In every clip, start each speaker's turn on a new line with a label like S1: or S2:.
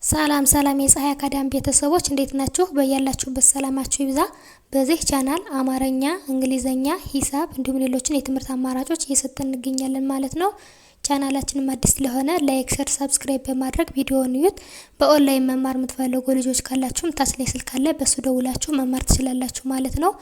S1: ሰላም ሰላም የፀሐይ አካዳሚ ቤተሰቦች እንዴት ናችሁ? በያላችሁበት ሰላማችሁ ይብዛ። በዚህ ቻናል አማርኛ፣ እንግሊዘኛ፣ ሂሳብ እንዲሁም ሌሎችን የትምህርት አማራጮች እየሰጠን እንገኛለን ማለት ነው። ቻናላችንም አዲስ ስለሆነ like፣ share፣ subscribe በማድረግ ቪዲዮውን እዩት። በኦንላይን መማር የምትፈልጉ ልጆች ካላችሁም ታች ላይ ስልክ አለ፣ በሱ ደውላችሁ መማር ትችላላችሁ ማለት ነው።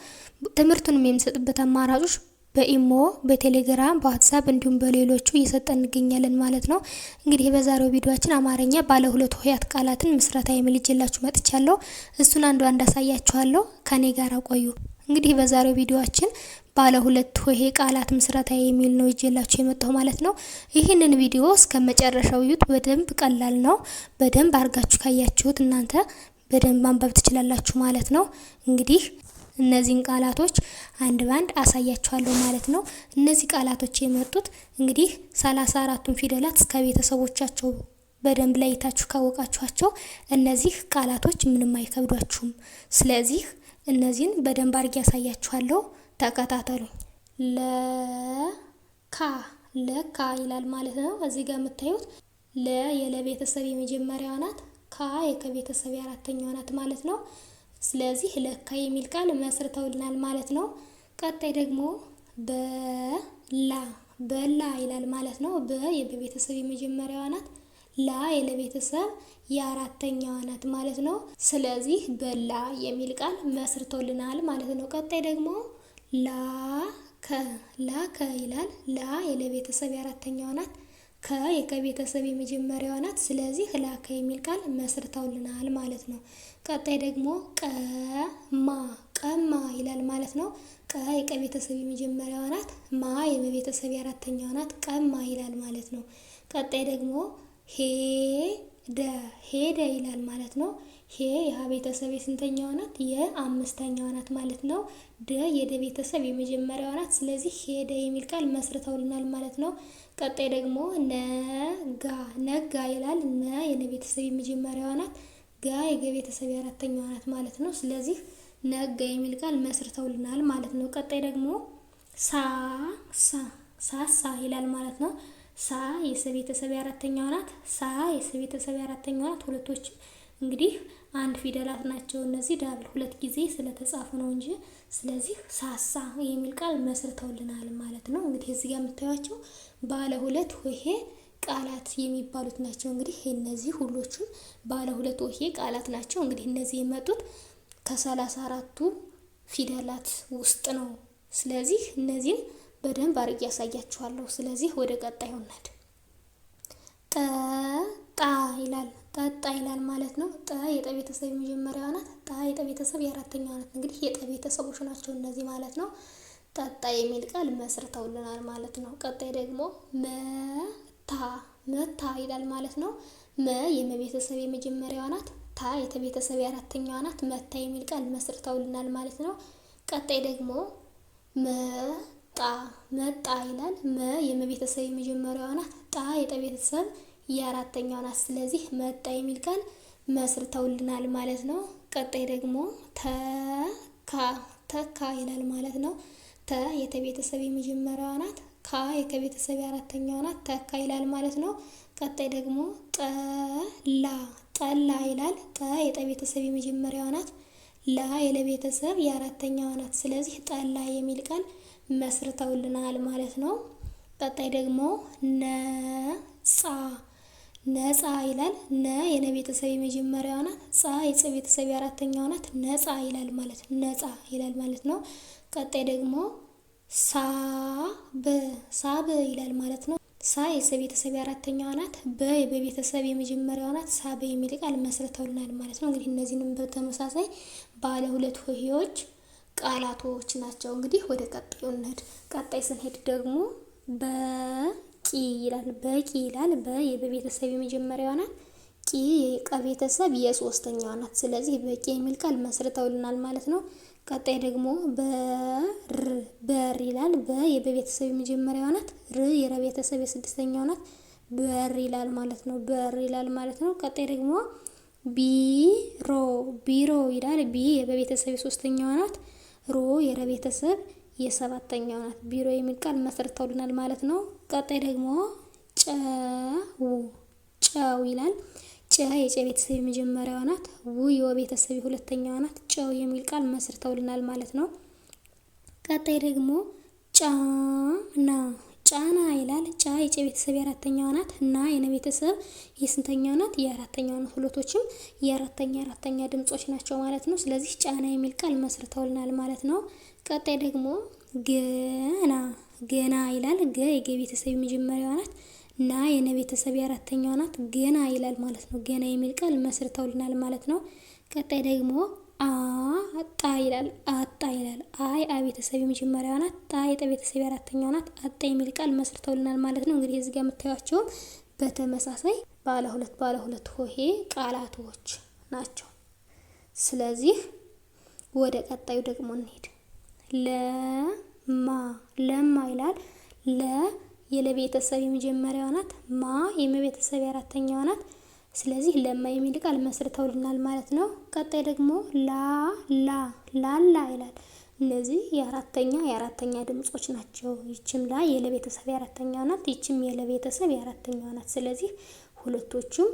S1: ትምህርቱንም የምሰጥበት አማራጮች በኢሞ፣ በቴሌግራም፣ በዋትሳፕ እንዲሁም በሌሎቹ እየሰጠን እንገኛለን ማለት ነው። እንግዲህ በዛሬው ቪዲዮአችን አማርኛ ባለ ሁለት ሆሄያት ቃላትን ምስረታ የሚል ይዤላችሁ መጥቻለሁ። እሱን አንዱ አንድ አሳያችኋለሁ። ከኔ ጋር ቆዩ። እንግዲህ በዛሬው ቪዲዮአችን ባለ ሁለት ሆሄ ቃላት ምስረታ የሚል ነው ይዤላችሁ የመጣሁ ማለት ነው። ይህንን ቪዲዮ እስከ መጨረሻው እዩት። በደንብ ቀላል ነው። በደንብ አድርጋችሁ ካያችሁት እናንተ በደንብ ማንበብ ትችላላችሁ ማለት ነው። እንግዲህ እነዚህን ቃላቶች አንድ ባንድ አሳያችኋለሁ ማለት ነው። እነዚህ ቃላቶች የመጡት እንግዲህ 34ቱን ፊደላት እስከ ቤተሰቦቻቸው በደንብ ለይታችሁ ካወቃችኋቸው እነዚህ ቃላቶች ምንም አይከብዷችሁም። ስለዚህ እነዚህን በደንብ አድርጌ ያሳያችኋለሁ። ተከታተሉኝ። ለካ ለካ ይላል ማለት ነው። እዚህ ጋር የምታዩት ለ የለቤተሰብ የመጀመሪያዋ ናት። ካ የከቤተሰብ የአራተኛዋ ናት ማለት ነው። ስለዚህ ለካ የሚል ቃል መስርተውልናል ማለት ነው። ቀጣይ ደግሞ በላ በላ ይላል ማለት ነው። በ የበቤተሰብ የመጀመሪያዋ ናት። ላ የለቤተሰብ የአራተኛዋ ናት ማለት ነው። ስለዚህ በላ የሚል ቃል መስርቶልናል ማለት ነው። ቀጣይ ደግሞ ላከ ላከ ይላል። ላ የለቤተሰብ የአራተኛዋ ናት። ከ የከቤተሰብ የመጀመሪያዋ ናት። ስለዚህ ላከ የሚል ቃል መስርተውልናል ማለት ነው። ቀጣይ ደግሞ ቀማ ቀማ ይላል ማለት ነው። ቀ የቀቤተሰብ የመጀመሪያዋ ናት። ማ የመቤተሰብ የአራተኛዋ ናት። ቀማ ይላል ማለት ነው። ቀጣይ ደግሞ ሄደ ሄደ ይላል ማለት ነው። ሄ የሀ ቤተሰብ የስንተኛዋ ናት? የአምስተኛዋ ናት ማለት ነው። ደ የደ ቤተሰብ የመጀመሪያዋ ናት። ስለዚህ ሄደ የሚል ቃል መስርተውልናል ማለት ነው። ቀጣይ ደግሞ ነጋ ነጋ ይላል። ነ የነ ቤተሰብ የመጀመሪያዋ ናት። ጋ የገ ቤተሰብ የአራተኛዋ ናት ማለት ነው። ስለዚህ ነጋ የሚል ቃል መስርተውልናል ማለት ነው። ቀጣይ ደግሞ ሳ ሳ ሳሳ ይላል ማለት ነው። ሳ የሰ ቤተሰብ የአራተኛዋ ናት። ሳ የሰ ቤተሰብ የአራተኛዋ ናት። ሁለቶች እንግዲህ አንድ ፊደላት ናቸው። እነዚህ double ሁለት ጊዜ ስለተጻፉ ነው እንጂ ስለዚህ ሳሳ የሚል ቃል መስርተውልናል ማለት ነው። እንግዲህ እዚህ ጋር የምታዩቸው ባለ ሁለት ሆሄ ቃላት የሚባሉት ናቸው። እንግዲህ እነዚህ ሁሎቹም ባለ ሁለት ሆሄ ቃላት ናቸው። እንግዲህ እነዚህ የመጡት ከ34ቱ ፊደላት ውስጥ ነው። ስለዚህ እነዚህን በደንብ አድርጌ ያሳያችኋለሁ። ስለዚህ ወደ ቀጣዩ እንሂድ። ጠጣ ይላል ጠጣ ይላል ማለት ነው። ጠ የጠ ቤተሰብ የመጀመሪያዋ ናት። ጣ የጠ ቤተሰብ የአራተኛዋ ናት። እንግዲህ የጠ ቤተሰቦች ናቸው እነዚህ ማለት ነው። ጠጣ የሚል ቃል መስርተውልናል ማለት ነው። ቀጣይ ደግሞ መታ መታ ይላል ማለት ነው። መ የመቤተሰብ የመጀመሪያዋ ናት። ታ የተቤተሰብ የአራተኛዋ ናት። መታ የሚል ቃል መስርተውልናል ማለት ነው። ቀጣይ ደግሞ መጣ መጣ ይላል። መ የመቤተሰብ የመጀመሪያዋ ናት። ጣ የጠ ቤተሰብ የአራተኛዋ ናት። ስለዚህ መጣ የሚል ቃል መስርተውልናል ማለት ነው። ቀጣይ ደግሞ ተካ ተካ ይላል ማለት ነው። ተ የተቤተሰብ የመጀመሪያዋ ናት። ካ የከቤተሰብ የአራተኛዋ ናት። ተካ ይላል ማለት ነው። ቀጣይ ደግሞ ጠላ ጠላ ይላል። ጠ የጠ ቤተሰብ የመጀመሪያዋ ናት። ላ የለቤተሰብ የአራተኛዋ ናት። ስለዚህ ጠላ የሚል ቃል መስርተውልናል ማለት ነው። ቀጣይ ደግሞ ነጻ ነጻ ይላል። ነ የነ ቤተሰብ የመጀመሪያዋ ናት። ጻ የጸ ቤተሰብ የአራተኛዋ ናት። ነጻ ይላል ማለት ነጻ ይላል ማለት ነው። ቀጣይ ደግሞ ሳብ ሳብ ይላል ማለት ነው። ሳ የሰ ቤተሰብ የአራተኛዋ ናት። በ የበቤተሰብ የመጀመሪያዋ ናት። ሳብ የሚል ቃል መስርተውልናል ማለት ነው። እንግዲህ እነዚህንም በተመሳሳይ ባለ ሁለት ሆሄዎች ቃላቶች ናቸው። እንግዲህ ወደ ቀጣዩ እንሂድ። ቀጣይ ስንሄድ ደግሞ በቂ ይላል። በቂ ይላል። በ የበቤተሰብ የመጀመሪያዋ ናት። ቂ የቀ ቤተሰብ የሶስተኛዋ ናት። ስለዚህ በቂ የሚል ቃል መስርተውልናል ማለት ነው። ቀጣይ ደግሞ በር በር ይላል። በ የበቤተሰብ የመጀመሪያዋ ናት። ር የረ ቤተሰብ የስድስተኛዋ ናት። በር ይላል ማለት ነው። በር ይላል ማለት ነው። ቀጣይ ደግሞ ቢሮ ቢሮ ይላል። ቢ የበቤተሰብ የሶስተኛዋ ናት። ሮ የረ ቤተሰብ የሰባተኛዋ ናት። ቢሮ የሚል ቃል መስርተውልናል ማለት ነው። ቀጣይ ደግሞ ጨው ጨው ይላል። ጨ የጨ ቤተሰብ የመጀመሪያዋ ናት። ው የወ ቤተሰብ የሁለተኛዋ ናት። ጨው የሚል ቃል መስርተውልናል ማለት ነው። ቀጣይ ደግሞ ጫና ጫና ይላል። ጫ የጨ ቤተሰብ የአራተኛዋ ናት። ና የነ ቤተሰብ የስንተኛው ናት? የአራተኛው ናት። ሁለቶችም የአራተኛ አራተኛ ድምጾች ናቸው ማለት ነው። ስለዚህ ጫና የሚል ቃል መስርተውልናል ማለት ነው። ቀጣይ ደግሞ ገና ገና ይላል። ገ የገ ቤተሰብ የመጀመሪያዋ ናት። ና የነ ቤተሰብ የአራተኛዋ ናት። ገና ይላል ማለት ነው። ገና የሚል ቃል መስርተውልናል ማለት ነው። ቀጣይ ደግሞ አጣ ይላል። አጣ ይላል። አይ አ ቤተሰብ የመጀመሪያዋ ናት። ጣ የጠ ቤተሰብ የአራተኛዋ ናት። አጣ የሚል ቃል መስርተውልናል ማለት ነው። እንግዲህ እዚህ ጋር የምታዩቸውም በተመሳሳይ ባለ ሁለት ባለ ሁለት ሆሄ ቃላቶች ናቸው። ስለዚህ ወደ ቀጣዩ ደግሞ እንሄድ። ለማ ለማ ይላል። ለ የለቤተሰብ የመጀመሪያዋ ናት። ማ የመቤተሰብ የአራተኛዋ ናት። ስለዚህ ለማ የሚል ቃል መስርተውልናል ማለት ነው። ቀጣይ ደግሞ ላ ላ ላላ ይላል። እነዚህ የአራተኛ የአራተኛ ድምጾች ናቸው። ይችም ላ የለቤተሰብ የአራተኛዋ ናት። ይችም የለቤተሰብ የአራተኛዋ ናት። ስለዚህ ሁለቶቹም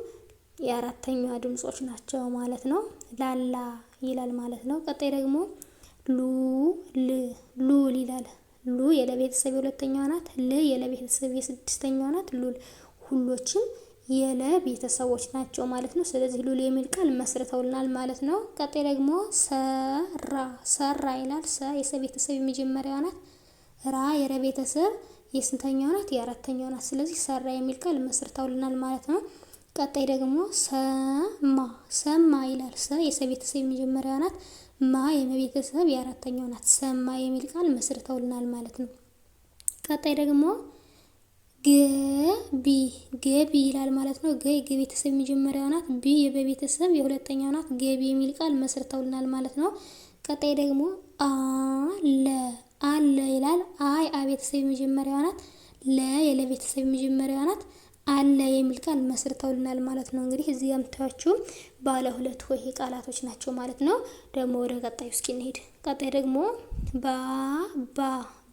S1: የአራተኛዋ ድምጾች ናቸው ማለት ነው። ላላ ይላል ማለት ነው። ቀጣይ ደግሞ ሉ ል ሉል ይላል። ሉ የለቤተሰብ የሁለተኛዋ ናት። ል የለቤተሰብ የስድስተኛዋ ናት። ሉል ሁሎችም የለ ቤተሰቦች ናቸው ማለት ነው። ስለዚህ ሉል የሚል ቃል መስርተውልናል ማለት ነው። ቀጣይ ደግሞ ሰራ ሰራ ይላል። ሰ የሰ ቤተሰብ የመጀመሪያዋ ናት። ራ የረ ቤተሰብ የስንተኛው ናት? የአራተኛው ናት። ስለዚህ ሰራ የሚል ቃል መስርተውልናል ማለት ነው። ቀጣይ ደግሞ ሰማ ሰማ ይላል። ሰ የሰ ቤተሰብ የመጀመሪያዋ ናት። ማ የመቤተሰብ የአራተኛው ናት። ሰማ የሚል ቃል መስርተውልናል ማለት ነው። ቀጣይ ደግሞ ገቢ ገቢ ይላል ማለት ነው። ገ የገ ቤተሰብ የመጀመሪያዋ ናት። ቢ የበቤተሰብ የሁለተኛው ናት። ገቢ የሚል ቃል መስርተውልናል ማለት ነው። ቀጣይ ደግሞ አለ አለ ይላል። አ የአ ቤተሰብ የመጀመሪያዋ ናት። ለ የለ ቤተሰብ የመጀመሪያዋ ናት። አለ የሚል ቃል መስርተውልናል ማለት ነው። እንግዲህ እዚህ የምታዩአቸው ባለ ሁለት ሆሄ ቃላቶች ናቸው ማለት ነው። ደግሞ ወደ ቀጣዩ እስኪ እንሄድ። ቀጣይ ደግሞ ባባ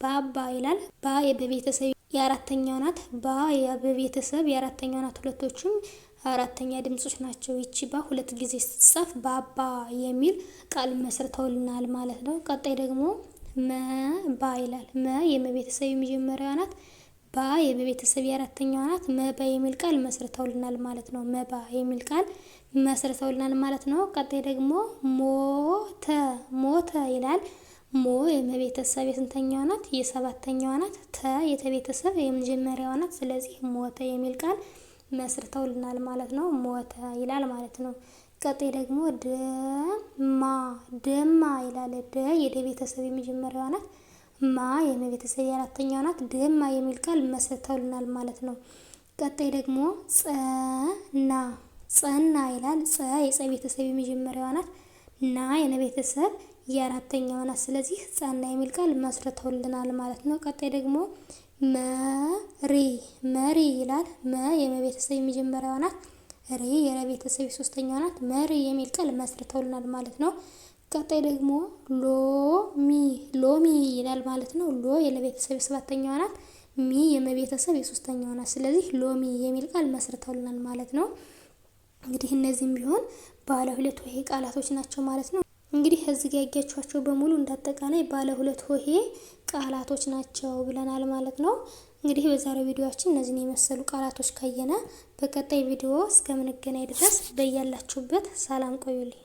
S1: ባባ ይላል። ባ የበቤተሰብ የአራተኛው ናት። ባ የበቤተሰብ የአራተኛው ናት። ሁለቶቹም አራተኛ ድምጾች ናቸው። ይቺ ባ ሁለት ጊዜ ስትጻፍ ባባ የሚል ቃል መስርተውልናል ማለት ነው። ቀጣይ ደግሞ መባ ይላል። መ የመቤተሰብ የመጀመሪያዋ ናት። ባ የበቤተሰብ የአራተኛዋ ናት። መባ የሚል ቃል መስርተውልናል ማለት ነው። መባ የሚል ቃል መስርተውልናል ማለት ነው። ቀጣይ ደግሞ ሞተ ሞተ ይላል። ሞ የመቤተሰብ የስንተኛዋ ናት? የሰባተኛዋ ናት። ተ የተቤተሰብ የመጀመሪያዋ ናት። ስለዚህ ሞተ የሚል ቃል መስርተውልናል ማለት ነው። ሞተ ይላል ማለት ነው። ቀጣይ ደግሞ ደማ ደማ ይላል። ደ የደ ቤተሰብ የመጀመሪያዋ ናት። ማ የመቤተሰብ የአራተኛዋ ናት። ደማ የሚል ቃል መስርተውልናል ማለት ነው። ቀጣይ ደግሞ ጸና ጸና ይላል። ጸ የጸ ቤተሰብ የመጀመሪያዋ ናት። ና የነቤተሰብ የአራተኛዋ ናት። ስለዚህ ጸና የሚል ቃል መስርተውልናል ማለት ነው። ቀጣይ ደግሞ መሪ መሪ ይላል። መ የመቤተሰብ የመጀመሪያዋ ናት። ሪ የረቤተሰብ የሶስተኛዋ ናት። መሪ የሚል ቃል መስርተውልናል ማለት ነው። ቀጣይ ደግሞ ሎሚ ሎሚ ይላል ማለት ነው። ሎ የለቤተሰብ የሰባተኛዋ ናት። ሚ የመቤተሰብ የሶስተኛዋ ናት። ስለዚህ ሎሚ የሚል ቃል መስርተውልናል ማለት ነው። እንግዲህ እነዚህም ቢሆን ባለ ሁለት ሆሄ ቃላቶች ናቸው ማለት ነው። እንግዲህ እዚህ ጋር ያያችኋቸው በሙሉ እንዳጠቃላይ ባለ ሁለት ሆሄ ቃላቶች ናቸው ብለናል ማለት ነው። እንግዲህ በዛሬው ቪዲዮአችን እነዚህን የመሰሉ ቃላቶች ካየነ በቀጣይ ቪዲዮ እስከምንገናኝ ድረስ በያላችሁበት ሰላም ቆዩልኝ።